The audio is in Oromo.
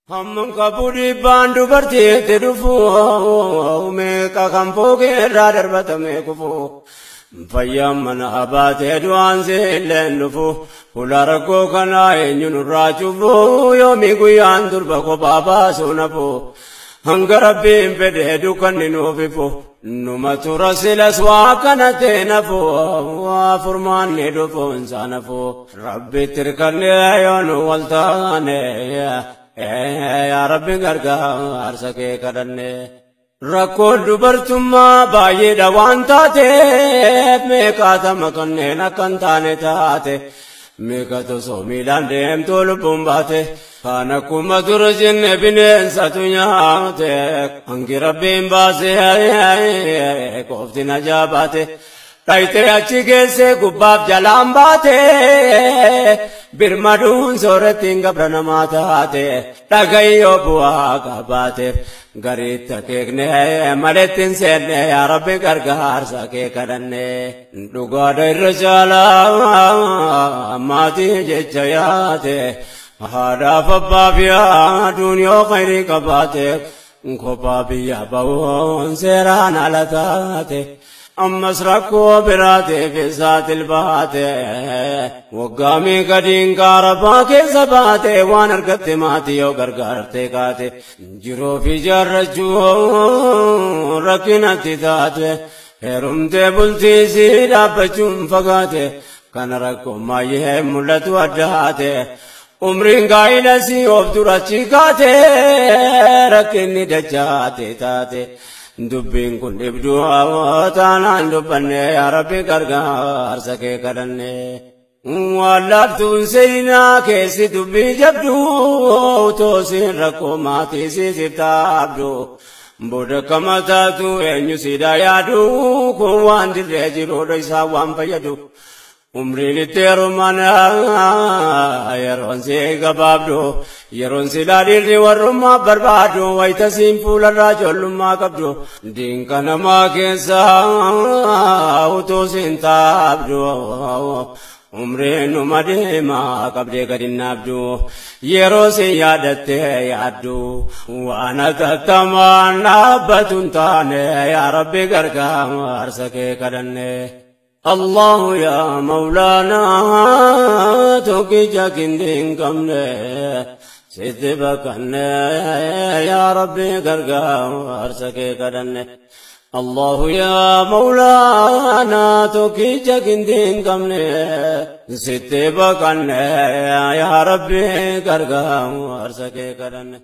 Hammam qabu dhiibbaan dubartiitti dhufu meeqa kan fooqee irraa darbatame kufu. Fayyaan mana baatee du'aan seelleen dhufu fuula rakkoo kanaa eenyu nurraa cufu yoomii guyyaan durba kophaa baasuu nafu. Hanga rabbiin fedhee dukkanni nuuf ifu numa tura silas waa kana ta'e nafu furmaanni dhufuun isaa nafu. Rabbitti hirkannee yoo nu wal taane yaa Rabbi gargaarsa kee kadhanne. Rakkoon dubartummaa baay'eedha waan taateef meeqaatama kanneen akka hin taane taate. Meeqatu osoo miilaan deemtuu lubbuun baate kan akkuma dura jenne bineensatu nyaate hangi rabbiin baasee qofti najaa baate. Dhayitee achi geessee gubbaaf jalaan baate birmaduun soorattiin gabra namaa taate dhagayyoo bu'aa qabaateef gariitti akeekne maletti hin seenne yaa Rabbi gargaarsa kee kadhanne. Dhugaadha irra caalaa maatii jecha yaate haadhaaf abbaaf yaaduun yoo khayrii qabaate kophaa biyya ba'uun seeraan ala taate. Ammas rakkoo biraatiif isaatil baate waggaa meeqa diinqaa rabbaa keessa baate waan argatte maatii yoo gargaarte kaate jiruu fi jaarrachuu rakkinatti taate heerumtee bultiisii dhaabbachuun fagaate kana rakkoo maayyee mul'atu addaate. Umriin gaa'ila sii of durachi kaate rakkinni dachaate taate. Dubbiin kun dhibduu taanaan dubbanne yaa Rabbi gargaarsa kee kadhanne. Waan laaftuun seenaa keessi dubbii jabdu toosiin rakkoo maatii siisiif taabdu. Booda kama taatu eenyu siidaa yaadu kun waan dirree jiruudha isaa waan fayyadu. Umriin itti heerumana yeroon si gabaabdu yeroon silaa dhiirri warrummaa barbaadu wayita siin fuularraa ijoollummaa qabdu diinqa namaa keessa utuu siin taabdu. Umriin numa deemaa qabdee gadi naabdu yeroo siin yaadattee yaaddu waan atattamaan dhaabbatu hin taane yaa Rabbi gargaarsa kee kadhanne. الله يا مولانا توكي جاكين كمني ستبكني يا ربي غرغار سكي كدني. الله يا مولانا توكي جاكين كمني ستبكني يا ربي غرغار سكي كدني.